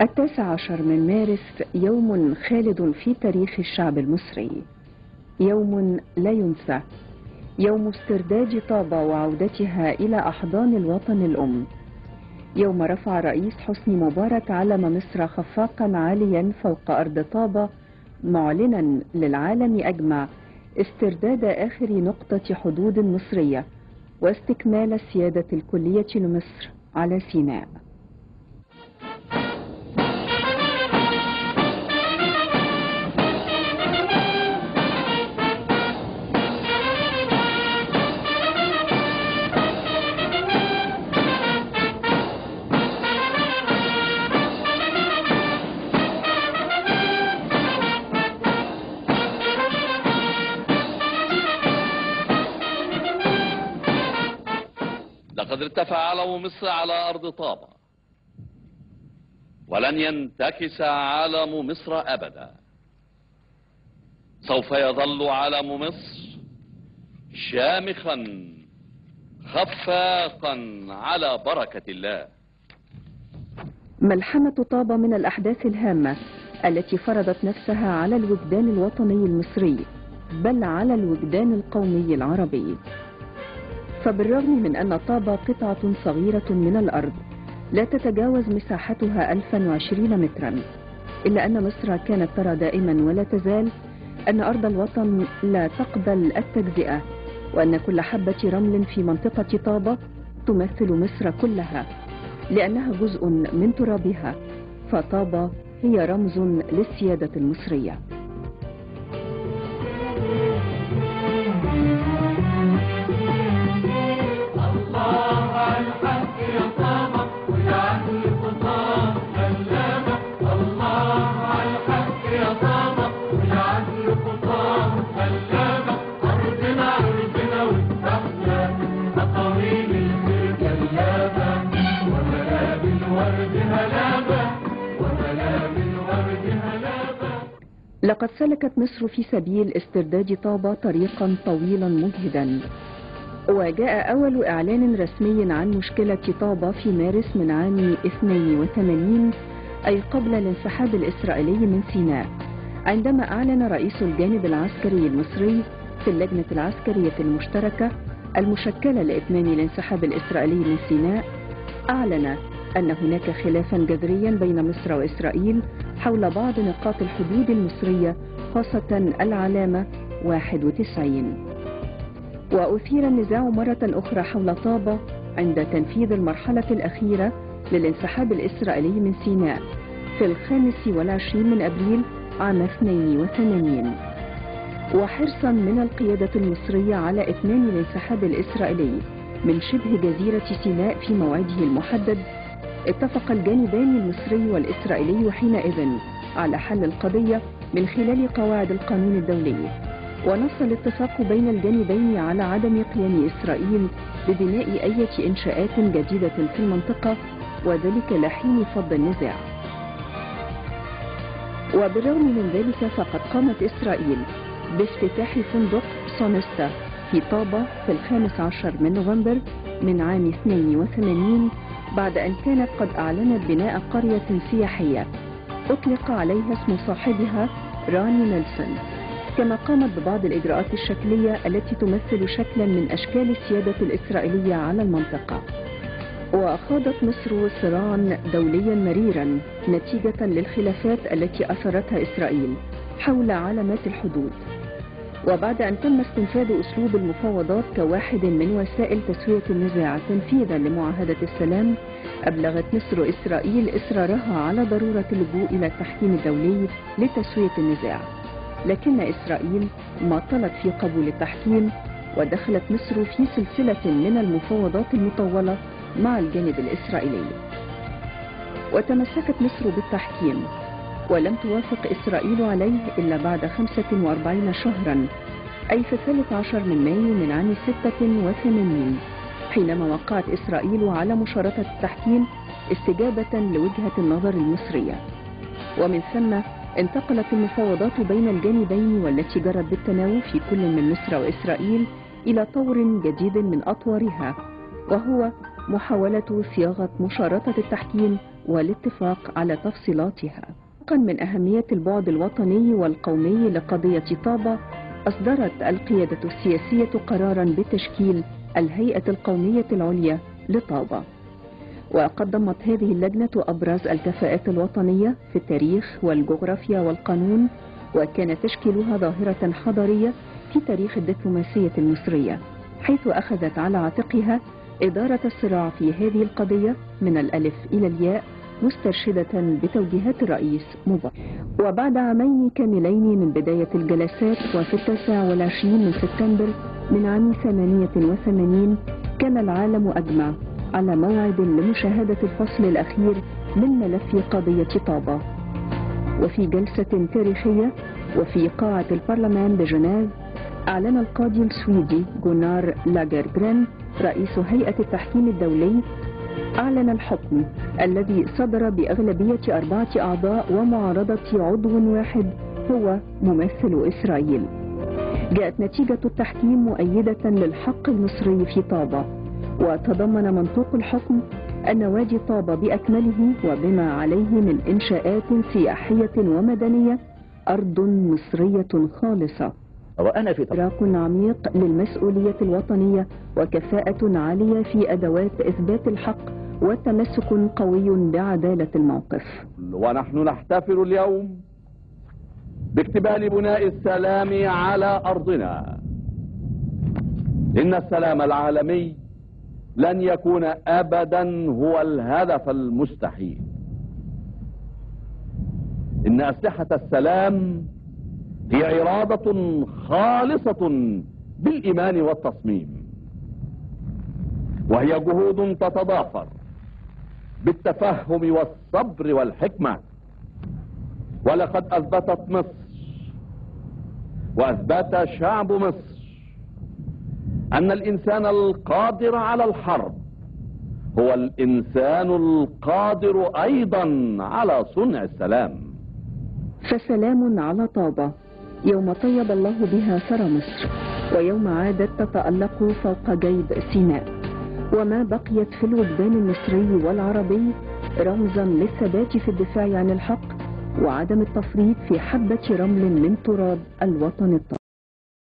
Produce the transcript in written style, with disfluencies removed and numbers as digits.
19 من مارس يوم خالد في تاريخ الشعب المصري، يوم لا ينسى، يوم استرداد طابة وعودتها إلى أحضان الوطن الأم، يوم رفع الرئيس حسني مبارك علم مصر خفاقا عاليا فوق أرض طابة، معلنا للعالم أجمع استرداد آخر نقطة حدود مصرية واستكمال السيادة الكلية لمصر على سيناء. لقد ارتفع علم مصر على أرض طابة، ولن ينتكس علم مصر أبدا. سوف يظل علم مصر شامخا خفاقا على بركة الله. ملحمة طابة من الأحداث الهامة التي فرضت نفسها على الوجدان الوطني المصري، بل على الوجدان القومي العربي. فبالرغم من أن طابة قطعة صغيرة من الأرض لا تتجاوز مساحتها 1020 مترا، إلا أن مصر كانت ترى دائما ولا تزال أن أرض الوطن لا تقبل التجزئة، وأن كل حبة رمل في منطقة طابة تمثل مصر كلها، لأنها جزء من ترابها، فطابة هي رمز للسيادة المصرية. لقد سلكت مصر في سبيل استرداد طابة طريقا طويلا مجهدا، وجاء أول إعلان رسمي عن مشكلة طابة في مارس من عام 82، أي قبل الانسحاب الإسرائيلي من سيناء، عندما أعلن رئيس الجانب العسكري المصري في اللجنة العسكرية المشتركة المشكلة لإتمام الانسحاب الإسرائيلي من سيناء، أعلن أن هناك خلافا جذريا بين مصر وإسرائيل حول بعض نقاط الحدود المصرية، خاصة العلامة 91. وأثير النزاع مرة أخرى حول طابة عند تنفيذ المرحلة الأخيرة للانسحاب الإسرائيلي من سيناء في 25 من أبريل عام 82. وحرصا من القيادة المصرية على إتمام الانسحاب الإسرائيلي من شبه جزيرة سيناء في موعده المحدد، اتفق الجانبان المصري والإسرائيلي حينئذ على حل القضية من خلال قواعد القانون الدولي، ونص الاتفاق بين الجانبين على عدم قيام إسرائيل ببناء أي إنشاءات جديدة في المنطقة، وذلك لحين فض النزاع. وبالرغم من ذلك فقد قامت إسرائيل بافتتاح فندق سونستا في طابة في 15 من نوفمبر من عام 82، بعد أن كانت قد أعلنت بناء قرية سياحية أطلق عليها اسم صاحبها راني نيلسون، كما قامت ببعض الإجراءات الشكلية التي تمثل شكلا من أشكال السيادة الإسرائيلية على المنطقة. وخاضت مصر صراعا دوليا مريرا نتيجة للخلافات التي أثرتها إسرائيل حول علامات الحدود. وبعد أن تم استنفاذ أسلوب المفاوضات كواحد من وسائل تسوية النزاع تنفيذا لمعاهدة السلام، أبلغت مصر إسرائيل إصرارها على ضرورة اللجوء إلى التحكيم الدولي لتسوية النزاع، لكن إسرائيل ما طلت في قبول التحكيم، ودخلت مصر في سلسلة من المفاوضات المطولة مع الجانب الإسرائيلي. وتمسكت مصر بالتحكيم، ولم توافق إسرائيل عليه إلا بعد 45 شهرا، أي في 13 من مايو من عام 86، حينما وقعت إسرائيل على مشارطة التحكيم استجابة لوجهة النظر المصرية. ومن ثم انتقلت المفاوضات بين الجانبين والتي جرت بالتناوب في كل من مصر وإسرائيل إلى طور جديد من أطوارها، وهو محاولة صياغة مشارطة التحكيم والاتفاق على تفصيلاتها. من أهمية البعد الوطني والقومي لقضية طابة، أصدرت القيادة السياسية قرارا بتشكيل الهيئة القومية العليا لطابة، وقدمت هذه اللجنة أبرز الكفاءات الوطنية في التاريخ والجغرافيا والقانون، وكان تشكيلها ظاهرة حضارية في تاريخ الدبلوماسية المصرية، حيث أخذت على عاتقها إدارة الصراع في هذه القضية من الألف إلى الياء، مسترشدة بتوجيهات الرئيس مبارك. وبعد عامين كاملين من بداية الجلسات، وفي 29 من سبتمبر من عام 88 كان العالم أجمع على موعد لمشاهدة الفصل الأخير من ملف قضية طابة. وفي جلسة تاريخية وفي قاعة البرلمان بجنيف، أعلن القاضي السويدي جونار لاجرجرين رئيس هيئة التحكيم الدولي، أعلن الحكم الذي صدر بأغلبية 4 أعضاء ومعارضة عضو واحد هو ممثل إسرائيل. جاءت نتيجة التحكيم مؤيدة للحق المصري في طابة، وتضمن منطوق الحكم أن وادي طابة بأكمله وبما عليه من إنشاءات سياحية ومدنية أرض مصرية خالصة. وأنا في إدراك عميق للمسؤولية الوطنية وكفاءة عالية في أدوات إثبات الحق وتمسك قوي بعدالة الموقف. ونحن نحتفل اليوم باكتمال بناء السلام على أرضنا. إن السلام العالمي لن يكون أبدا هو الهدف المستحيل. إن أسلحة السلام هي إرادة خالصة بالإيمان والتصميم، وهي جهود تتضافر بالتفهم والصبر والحكمة. ولقد أثبتت مصر وأثبت شعب مصر أن الإنسان القادر على الحرب هو الإنسان القادر أيضا على صنع السلام. فسلام على طابة يوم طيب الله بها ثرى مصر، ويوم عادت تتألق فوق جيب سيناء، وما بقيت في الوجدان المصري والعربي رمزا للثبات في الدفاع عن الحق وعدم التفريط في حبة رمل من تراب الوطن الطاهر.